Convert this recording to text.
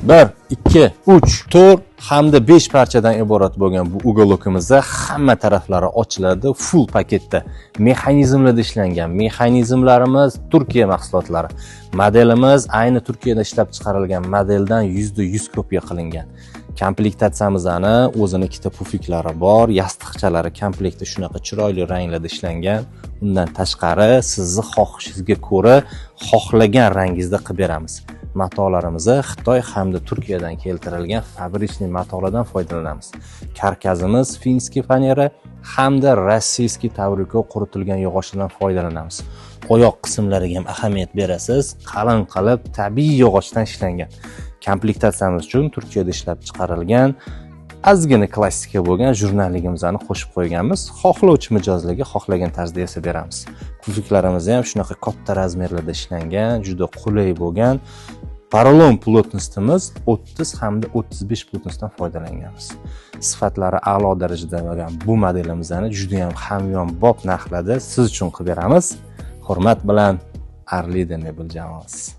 1, 2, 3, 4 hamda 5 parchadan iborat bo'lgan bu уголок imizda hamma taraflari ochiladi, full paketda. Mexanizmlarda ishlangan. Mexanizmlarimiz Turkiya mahsulotlari. Modelimiz ayni Turkiyada ishlab chiqarilgan modeldan 100% kopiya qilingan. Komplektatsiyamizni o'zini ikkita pufiklari bor, yostiqchalari komplekti shunaqa chiroyli ranglarda ishlangan. Undan tashqari sizni xohishingizga ko'ra xohlagan rangingizda qilib beramiz. Matolarimizni Xitoy hamda Turkiyadan keltirilgan фабричный matolardan foydalanamiz. Karkazimiz финский fanera hamda российский таврико quritilgan yog'ochlardan foydalanamiz. Oyoq qismlariga ham ahamiyat berasiz, qalin qilib tabiiy yog'ochdan ishlangan. Komplektatsiyamiz uchun Turkiyada ishlab chiqarilgan ozgina klassika bo'lgan jurnalligimizni qo'shib qo'yganmiz. Xohlovchi mijozlarga xohlagan tarzda yasab beramiz. Pufiklarimiz ham shunaqa katta razmerlarda ishlangan, juda qulay bo'lgan. Porolon плотность imiz 30 hamda 35 плотность dan foydalanganmiz. Sifatlari a'lo darajada bo'lgan bu modelimizni juda ham hamyonbop narxlarda siz uchun qilib beramiz. Hurmat bilan, Arlida mebel jamoasi.